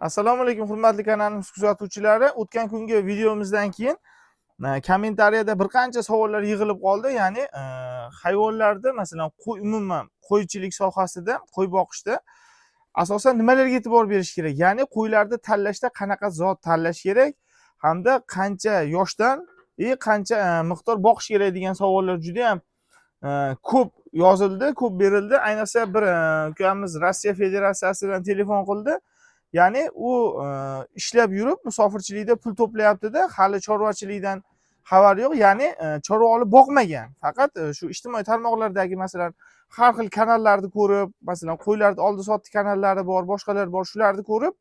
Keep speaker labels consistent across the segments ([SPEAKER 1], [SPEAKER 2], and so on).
[SPEAKER 1] Assalomu alaykum, hurmatli kanalimiz kuzatuvchilari. O'tgan kungi videomizdan keyin kommentariyada bir qancha savollar yig'ilib qoldi. Ya'ni hayvonlarda, masalan, qo'y, umuman qo'ychilik sohasida, qo'y boqishda asosan nimalarga e'tibor berish kerak? Ya'ni qo'ylarni tanlashda qanaqa zot tanlash kerak hamda qancha yoshdan qancha miqdor boqish kerak degan savollar juda ham ko'p yozildi, ko'p berildi. Ayniqsa bir ukamiz Rossiya Federatsiyasidan telefon qildi. Ya'ni u ishlab yurib, musofirchilikda pul to'playapti-da, hali chorvachilikdan xabari yo'q. Ya'ni chorva olib boqmagan. Faqat shu ijtimoiy tarmoqlardagi, masalan, har xil kanallarni ko'rib, masalan, qo'ylarni oldi sotdi kanallari bor, boshqalar bor, shularni ko'rib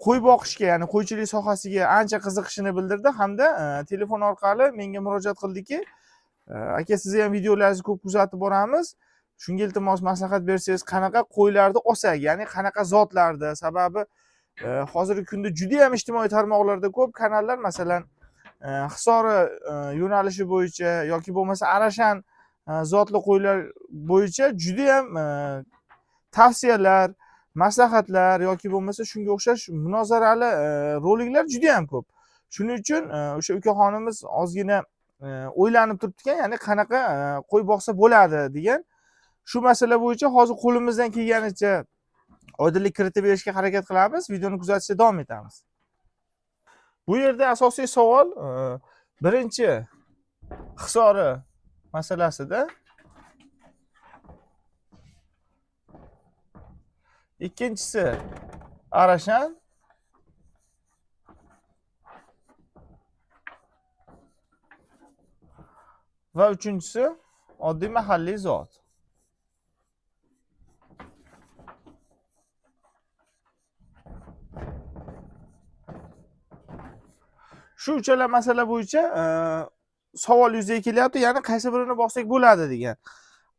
[SPEAKER 1] qo'y boqishga, ya'ni qo'ychilik sohasiga ancha qiziqishini bildirdi hamda telefon orqali menga murojaat qildiki, aka, sizni ham videolaringizni ko'p kuzatib boramiz. Shunga iltimos maslahat bersangiz, qanaqa qo'ylarni olsak, ya'ni qanaqa zotlarni, sababi hozirgi kunda juda ham ijtimoiy tarmoqlarda ko'p kanallar, masalan, Hisori yo'nalishi bo'yicha yoki bo'lmasa Arashan zotli qo'ylar bo'yicha juda ham tavsiyalar, maslahatlar yoki bo'lmasa shunga o'xshash munozarali roliklar juda ham ko'p. Shuning uchun o'sha ukaxonimiz ozgina o'ylanib turibdi ekan, ya'ni qanaqa qo'y boqsa bo'ladi degan. Shu masala bo'yicha hozir qo'limizdan kelganicha oydinlik kiritib berishga harakat qilamiz. Videoni kuzatishda davom etamiz. Bu yerda asosiy savol birinchi Hisori masalasida, ikkinchisi Arashan, va uchinchisi oddiy mahalliy zot. Shu uchala masala bo'yicha savol yuzaga kelyapti, ya'ni qaysi birini boqsak bo'ladi degan.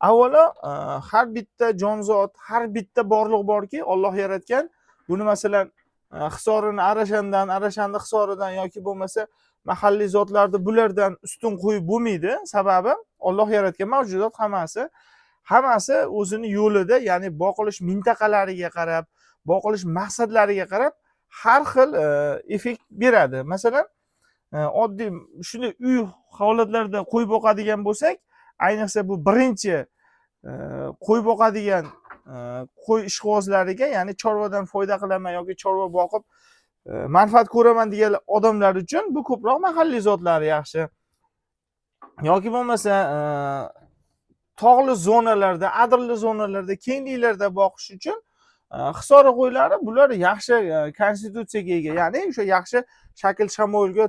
[SPEAKER 1] Avvalo har bitta jonzot, har bitta borliq borki, Alloh yaratgan, buni masalan, Hisorini Arashandan, Arashanni Hisoridan yoki bo'lmasa mahalliy zotlarni bulardan ustun qo'yib bo'lmaydi. Sababi Alloh yaratgan mavjudot hammasi o'zini yo'lida, ya'ni boqilish mintaqalariga qarab, boqilish maqsadlariga qarab har xil effekt beradi. Masalan, oddiy shunday uy holatlarida qo'y boqadigan bo'lsak, ayniqsa bu birinchi qo'y boqadigan qo'y ishqibozlariga, ya'ni chorvadan foyda qilaman yoki chorva boqib manfaat ko'raman degan odamlar uchun bu ko'proq mahalliy zotlari yaxshi. Yoki bo'lmasa tog'li zonalarda, adirli zonalarda, kengliklarda boqish uchun Hisori qo'ylari bular yaxshi konstitutsiyaga ega, ya'ni o'sha yaxshi shakl shamoyilga,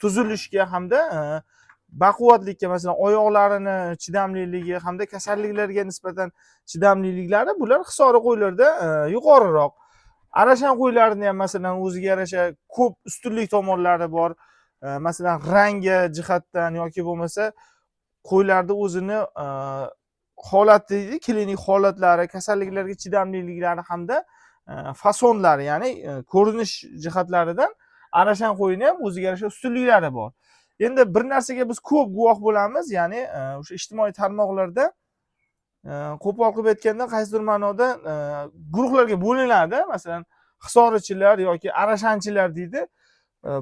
[SPEAKER 1] tuzilishga hamda baquvvatlikka, masalan, oyoqlarini chidamliligi hamda kasalliklarga nisbatan chidamliliklari bular Hisori qo'ylarda yuqoriroq. Arashan qo'ylarini ham masalan o'ziga yarasha ko'p ustunlik tomonlari bor. Masalan, rangi jihatdan yoki bo'lmasa qo'ylarni o'zini holati, klinik holatlari, kasalliklarga chidamliliklari hamda fasonlari, ya'ni ko'rinish jihatlaridan Arashan qo'yini ham o'ziga yarasha ustunliklari bor. Endi bir narsaga biz ko'p guvoh bo'lamiz, ya'ni o'sha ijtimoiy tarmoqlarda qo'pol qilib aytganda qaysidir ma'noda guruhlarga bo'linadi. Masalan, hisorichilar yoki arashanchilar deydi.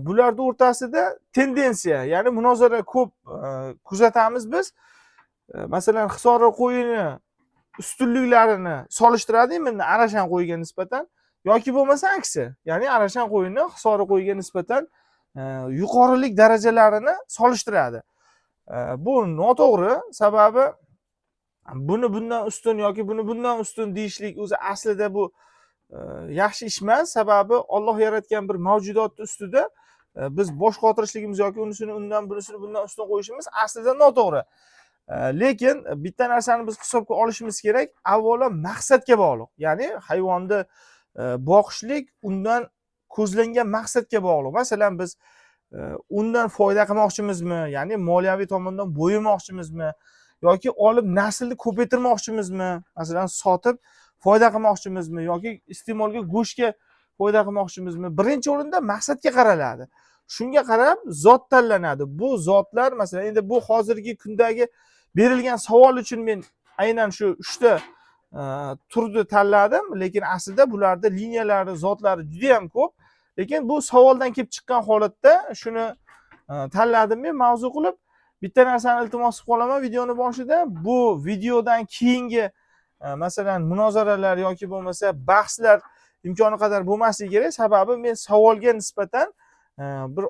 [SPEAKER 1] Bularning o'rtasida tendensiya, ya'ni munozara ko'p kuzatamiz biz. Masalan, Hisori qo'yini ustunliklarini solishtiradi endi Arashan qo'yiga nisbatan yoki bo'lmasa aksi, ya'ni Arashan qo'yini Hisori qo'yiga nisbatan yuqorilik darajalarini solishtiradi. Bu noto'g'ri, sababi buni bundan ustun yoki buni bundan ustun deyishlik o'zi aslida bu yaxshi ish emas. Sababi Alloh yaratgan bir mavjudotni ustida biz bosh qotirishligimiz yoki unisini undan, bunisini bundan ustun qo'yishimiz aslida noto'g'ri. Lekin bitta narsani biz hisobga olishimiz kerak, avvalo maqsadga bog'liq. Ya'ni hayvonni boqishlik undan ko'zlangan maqsadga bog'liq. Masalan, biz undan foyda qilmoqchimizmi, ya'ni moliyaviy tomondan boyimoqchimizmi yoki olib naslni ko'paytirmoqchimizmi, masalan, sotib foyda qilmoqchimizmi yoki iste'molga go'shtga foyda qilmoqchimizmi? Birinchi o'rinda maqsadga qaraladi. Shunga qarab zot tanlanadi. Bu zotlar, masalan, endi bu hozirgi kundagi berilgan savol uchun men aynan shu uchta Turni tanladim, lekin aslida bularda liniyalari, zotlari juda ham ko'p. Lekin bu savoldan kelib chiqqan holatda shuni tanladim men mavzu qilib. Bitta narsani iltimos qilib qolaman videoni boshida. Bu videodan keyingi masalan munozaralar yoki bo'lmasa bahslar imkoni qadar bo'lmasligi kerak. Sababi men savolga nisbatan bir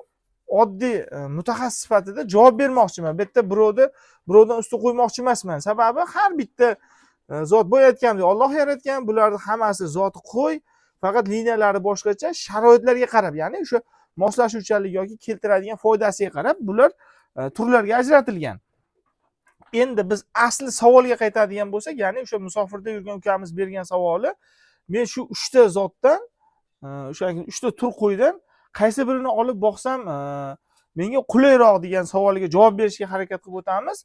[SPEAKER 1] oddiy mutaxassis sifatida javob bermoqchiman. Bu yerda birovdan ustun qo'ymoqchi emasman. Sababi har bitta zot, boya aytganimdek, Alloh yaratgan, bularni hammasi zoti qo'y, faqat liniyalari boshqacha, sharoitlarga qarab, ya'ni o'sha moslashuvchanlik yoki keltiradigan foydasiga qarab bular turlarga ajratilgan. Endi biz asli savolga qaytadigan bo'lsak, ya'ni o'sha musofirda yurgan ukamiz bergan savoli, men shu uchta zotdan, o'sha uchta tur qo'ydan qaysi birini olib boqsam menga qulayroq degan savoliga javob berishga harakat qilib o'tamiz.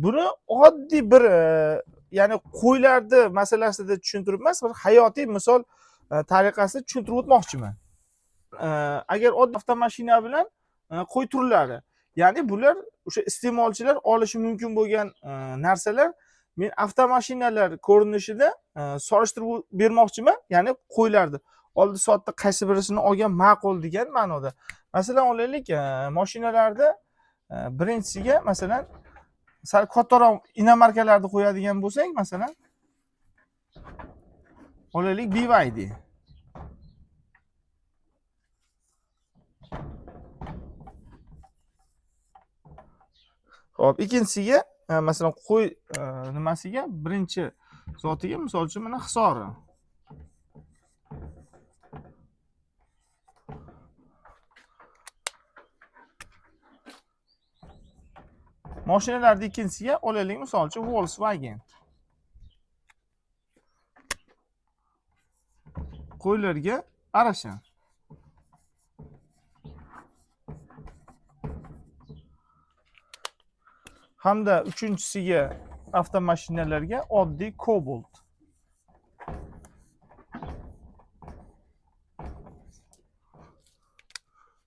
[SPEAKER 1] Buni oddiy bir ya'ni qo'ylarni masalasida tushuntirib emas, bir hayotiy misol tariqasida tushuntirib o'tmoqchiman. Agar oddiy avtomashina bilan qo'y turlari, ya'ni bular o'sha iste'molchilar olishi mumkin bo'lgan narsalar, men avtomashinalar ko'rinishida solishtirib bermoqchiman, ya'ni qo'ylarni oldi sotdi qaysi birisini olgan ma'qul degan ma'noda. Masalan, olaylik, mashinalarda birinchisiga masalan sal kattaroq inomarkalarni qo'yadigan bo'lsak, masalan olaylik BYD. Xo'p, ikkinchisiga masalan qo'y nimasiga, birinchi zotiga misol uchun mana Hisori. Mashinalarning ikkinchisiga olaylik misol uchun Volkswagen. Qo'ylarga Arashan. Hamda uchinchisiga avtomashinalarga oddiy Cobalt.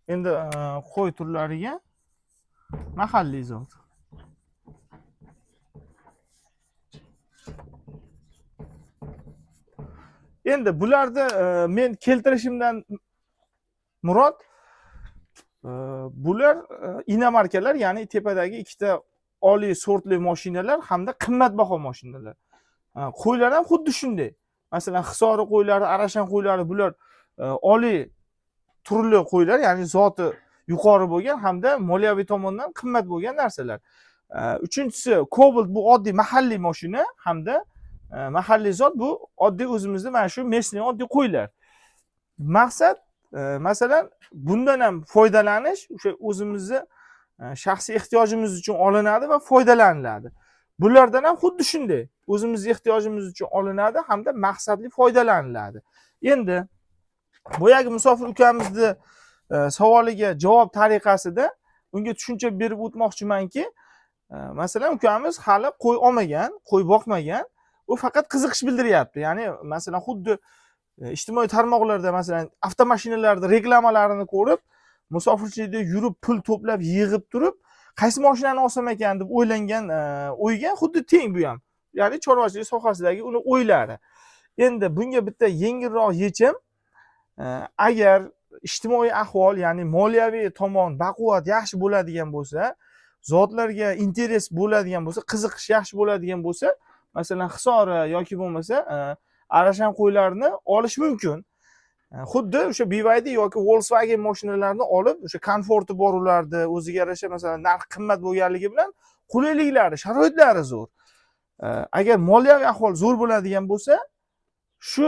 [SPEAKER 1] Endi qo'y turlariga mahalliy zot. Endi bularni men keltirishimdan murod bular inomarkalar, ya'ni tepadagi ikkita oliy sortli mashinalar hamda qimmatbaho mashinalar. Qo'ylar ham xuddi shunday. Masalan, Hisori qo'ylari, Arashan qo'ylari bular oliy turli qo'ylar, ya'ni zoti yuqori bo'lgan hamda moliyaviy tomondan qimmat bo'lgan narsalar. Uchinchisi Cobalt, bu oddiy mahalliy mashina hamda mahalliy zot, bu oddiy o'zimizda mana shu местный oddiy qo'ylar. Maqsad masalan bundan ham foydalanish, o'sha o'zimizni shaxsiy ehtiyojimiz uchun olinadi va foydalaniladi. Bulardan ham xuddi shunday o'zimizni ehtiyojimiz uchun olinadi hamda maqsadli foydalaniladi. Endi boyagi musofir ukamizni savoliga javob tariqasida unga tushuncha berib o'tmoqchimanki, masalan ukamiz hali qo'y olmagan, qo'y boqmagan, u faqat qiziqish bildiryapti. Ya'ni masalan xuddi ijtimoiy tarmoqlarda masalan avtomashinalarning reklamalarini ko'rib, musofirchilikda yurib pul to'plab yig'ib turib, qaysi mashinani olsam ekan deb o'ylangan o'yga xuddi teng bu ham. Ya'ni chorvachilik sohasidagi uni o'ylari. Endi bunga bitta yengilroq yechim, agar ijtimoiy ahvol, ya'ni moliyaviy tomon baquvvat yaxshi bo'ladigan bo'lsa, zotlarga interes bo'ladigan bo'lsa, qiziqish yaxshi bo'ladigan bo'lsa, masalan Hisori yoki bo'lmasa Arashan qo'ylarini olish mumkin. Xuddi o'sha BYD yoki Volkswagen mashinalarini olib, o'sha komforti bor ularda, o'ziga yarasha masalan narx qimmat bo'lganligi bilan qulayliklari, sharoitlari zo'r. Agar moliyaviy ahvol zo'r bo'ladigan bo'lsa, shu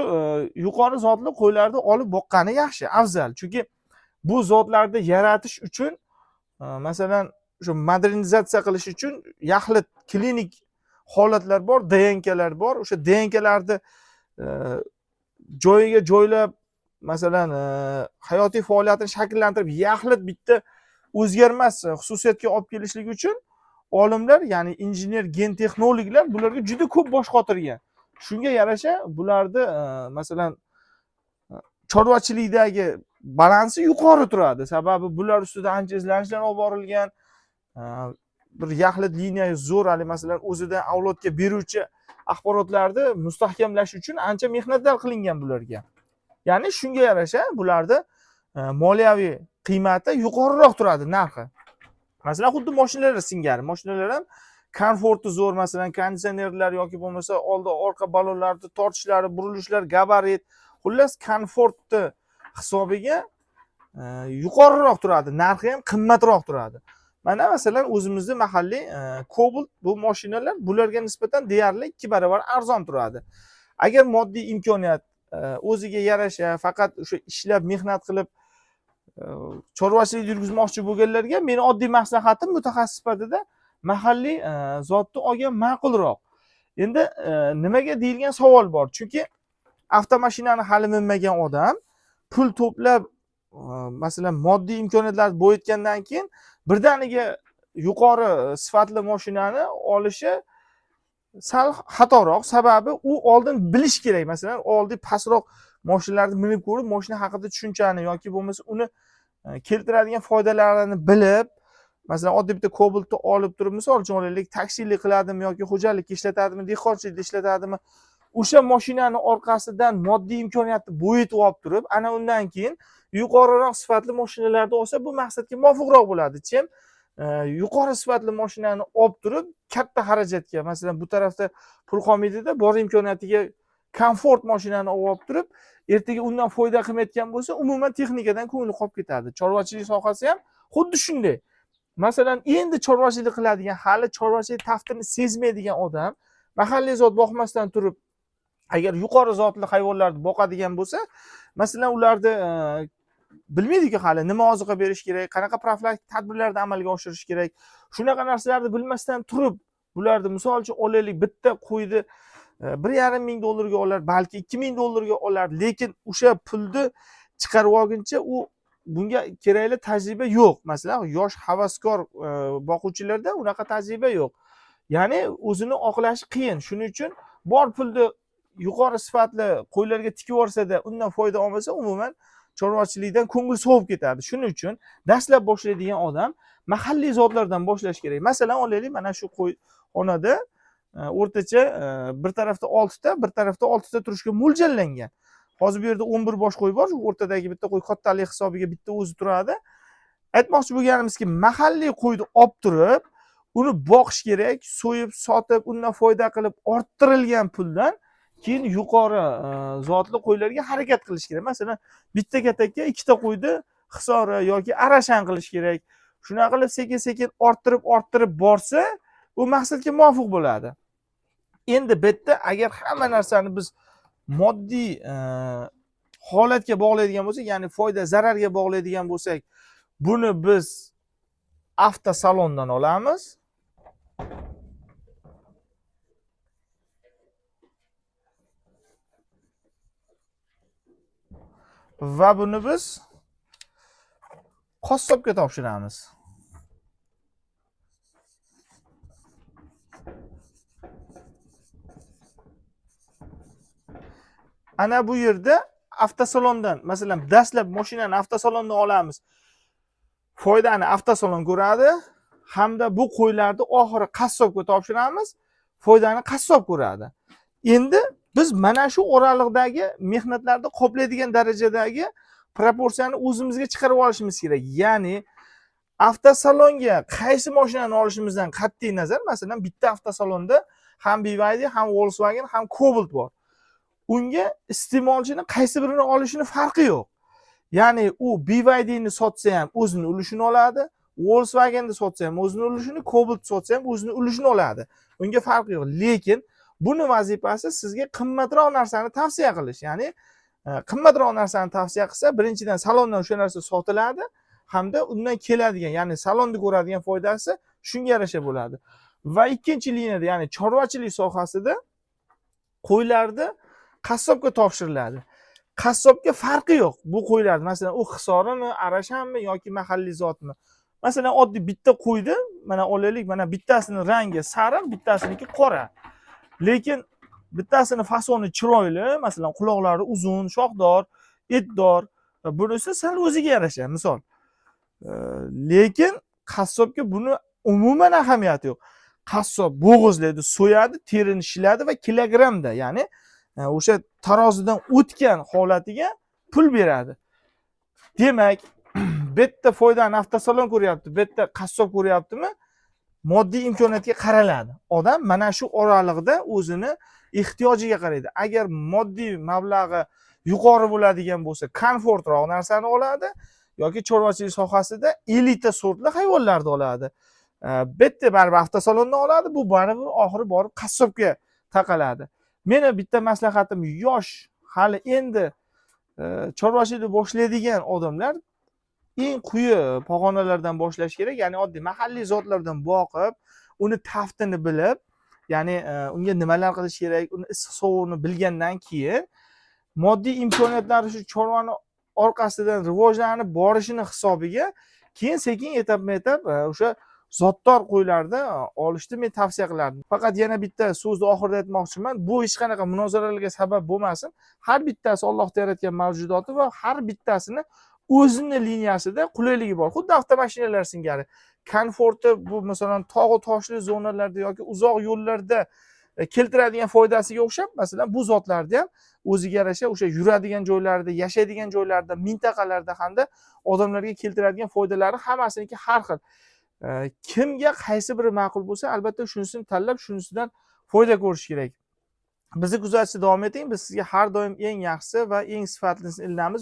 [SPEAKER 1] yuqori zotli qo'ylarni olib boqqani yaxshi, afzal. Chunki bu zotlarni yaratish uchun masalan o'sha modernizatsiya qilish uchun yaxlit klinik holatlar bor, DNKlar bor. O'sha DNKlarni joyiga joylab, masalan hayotiy faoliyatini shakllantirib, yaxlit bitta o'zgarmas xususiyatga olib kelishlik uchun olimlar, ya'ni injener gen texnologlar bularga juda ko'p bosh qotirgan. Shunga yarasha bularni masalan chorvachilikdagi balansi yuqori turadi. Sababi bular ustida ancha izlanishlar olib borilgan. Bir yaxlit liniya zo'r, hali masalan o'zidan avlodga beruvchi Axborotlarni mustahkamlash uchun ancha mehnatlar qilingan bularga. Ya'ni shunga yarasha bularni moliyaviy qiymati yuqoriroq turadi, narxi. Masalan, xuddi mashinalar singari, mashinalar ham komforti zo'r, masalan, konditsionerlar yoki bo'lmasa oldi orqa ballonlarni tortishlari, burilishlar, gabarit, xullas komfortni hisobiga yuqoriroq turadi, narxi ham qimmatroq turadi. Mana masalan o'zimizni mahalliy Cobalt bu mashinalar bularga nisbatan deyarli 2 barobar arzon turadi. Agar moddiy imkoniyat o'ziga yarasha faqat o'sha ishlab mehnat qilib chorvachilik yurgizmoqchi bo'lganlarga meni oddiy maslahatim mutaxassis sifatida mahalliy zotni olgan ma'qulroq. Endi nimaga deyilgan savol bor. Chunki avtomashinani hali minmagan odam pul to'plab masalan moddiy imkoniyatlar boyitgandan keyin birdaniga yuqori sifatli mashinani olishi sal xatoroq. Sababi u oldin bilish kerak. Masalan, oldin pastroq mashinalarni minib ko'rib, mashina haqida tushunchani yoki bo'lmasa uni keltiradigan foydalarini bilib, masalan, oddiy bitta Cobaltni olib turib, misol uchun olaylik, taksilik qiladimi yoki xo'jalikka ishlatadimi, dehqonchilikda ishlatadimi, o'sha mashinani orqasidan moddiy imkoniyatni boyitib olib turib, ana undan keyin yuqoriroq sifatli mashinalarni olsa, bu maqsadga muvofiqroq bo'ladi. Chem yuqori sifatli mashinani olib turib, katta xarajatga, masalan, bu tarafda pul qolmaydida, bor imkoniyatiga komfort mashinani olib turib, ertaga undan foyda qilmayotgan bo'lsa, umuman texnikadan ko'ngli qolib ketadi. Chorvachilik sohasi ham xuddi shunday. Masalan, endi chorvachilik qiladigan, hali chorvachilik taftini sezmaydigan odam mahalliy zot boqmasdan turib, agar yuqori zotli hayvonlarni boqadigan bo'lsa, masalan, ularni bilmaydiku hali nima oziqa berish kerak, qanaqa profilaktik tadbirlarni amalga oshirish kerak. Shunaqa narsalarni bilmasdan turib, bularni misol uchun olaylik, bitta qo'yni 1,5 ming dollarga olar, balki 2 ming dollarga olar, lekin o'sha pulni chiqarib olguncha u bunga kerakli tajriba yo'q. Masalan, yosh havaskor boquvchilarda unaqa tajriba yo'q. Ya'ni o'zini oqlashi qiyin. Shuning uchun bor pulni yuqori sifatli qo'ylarga tikib yuborsada, undan foyda olmasa, umuman chorvachilikdan ko'ngil sovib ketadi. Shuning uchun dastlab boshlaydigan odam mahalliy zotlardan boshlash kerak. Masalan, olaylik, mana shu qo'yxonada o'rtacha bir tarafda 6 ta, bir tarafda 6 ta turishga mo'ljallangan. Hozir bu yerda 11 bosh qo'y bor. Shu o'rtadagi bitta qo'y kattalik hisobiga bitta o'zi turadi. Aytmoqchi bo'lganimizki, mahalliy qo'yni olib turib, uni boqish kerak, so'yib, sotib, undan foyda qilib, orttirilgan puldan keyin yuqori zotli qo'ylarga harakat qilish kerak. Masalan, bitta katakka 2 ta qo'yni hisori yoki arashan qilish kerak. Shunaqa qilib sekin-sekin orttirib borsa, bu maqsadga muvofiq bo'ladi. Endi bu yerda agar hamma narsani biz moddiy holatga bog'laydigan bo'lsak, ya'ni foyda zararga bog'laydigan bo'lsak, buni biz avtosalondan olamiz. Va buni biz qassobga topshiramiz. Ana bu yerda avtosalondan, masalan, dastlab mashinani avtosalondan olamiz. Foydani avtosalon ko'radi hamda bu qo'ylarni oxiri qassobga topshiramiz, foydani qassob ko'radi. Endi biz mana shu oraliqdagi mehnatlarni qoplaydigan darajadagi proporsiyani o'zimizga chiqarib olishimiz kerak. Ya'ni avtosalonga qaysi mashinani olishimizdan qat'iy nazar, masalan, bitta avtosalonda ham BYD, ham Volkswagen, ham Cobalt bor. Unga iste'molchini qaysi birini olishini farqi yo'q. Ya'ni u BYDni sotsa ham o'zini ulushini oladi, Volkswagenni sotsa ham o'zini ulushini, Cobalt sotsa ham o'zini ulushini oladi. Unga farqi yo'q. Lekin buni vazifasi sizga qimmatroq narsani tavsiya qilish. Ya'ni qimmatroq narsani tavsiya qilsa, birinchidan salondan o'sha narsa sotiladi hamda undan keladigan, ya'ni salonda ko'radigan foydasi shunga yarasha bo'ladi. Va ikkinchi liniyada, ya'ni chorvachilik sohasida qo'ylarni qassobga topshiriladi. Qassobga farqi yo'q bu qo'ylar, masalan, u hisorimi, arashanmi yoki mahalliy zotmi. Masalan, oddiy bitta qo'yni mana olaylik, mana bittasini rangi sariq, bittasiniki qora. Lekin bittasini fasoni chiroyli, masalan, quloqlari uzun, shoxdor, etdor, bunisi sal o'ziga yarasha, misol. Lekin qassobga buni umuman ahamiyati yo'q. Qassob bo'g'izlaydi, so'yadi, terini shiladi va kilogrammda, ya'ni o'sha tarozidan o'tgan holatiga pul beradi. Demak, bu yerda foydani avtosalon ko'ryapti, bu yerda qassob ko'ryaptimi? Moddiy imkoniyatga qaraladi. Odam mana shu oraliqda o'zini ehtiyojiga qaraydi. Agar moddiy mablag'i yuqori bo'ladigan bo'lsa, komfortroq narsani oladi yoki chorvachilik sohasida elita sortli hayvonlarni oladi. Bu yerda baribir avtosalondan oladi, bu baribir oxiri borib qassobga taqaladi. Meni bitta maslahatim, yosh, hali endi chorvachilikni boshlaydigan odamlar eng quyi pog'onalardan boshlash kerak, ya'ni oddiy mahalliy zotlardan boqib, uni taftini bilib, ya'ni unga nimalar qilish kerak, uni issiq sovug'ini bilgandan keyin moddiy imkoniyatlari shu chorvani orqasidan rivojlanib borishini hisobiga keyin sekin etapma etap o'sha zotdor qo'ylarni olishni men tavsiya qilardim. Faqat yana bitta so'zni oxirida aytmoqchiman, bu hech qanaqa munozaralarga sabab bo'lmasin. Har bittasi Olloh yaratgan mavjudoti va har bittasini o'zini liniyasida qulayligi bor. Xuddi avtomashinalar singari komforti bu, masalan, tog'u toshli zonalarda yoki uzoq yo'llarda keltiradigan foydasiga o'xshab, masalan, bu zotlarni ham o'ziga yarasha o'sha yuradigan joylarida, yashaydigan joylarda, mintaqalarda hamda odamlarga keltiradigan foydalari hammasiniki har xil. Kimga qaysi biri ma'qul bo'lsa, albatta shunisini tanlab, shunisidan foyda ko'rish kerak. Bizni kuzatishda davom eting, biz sizga har doim eng yaxshisi va eng sifatlisini ilinamiz.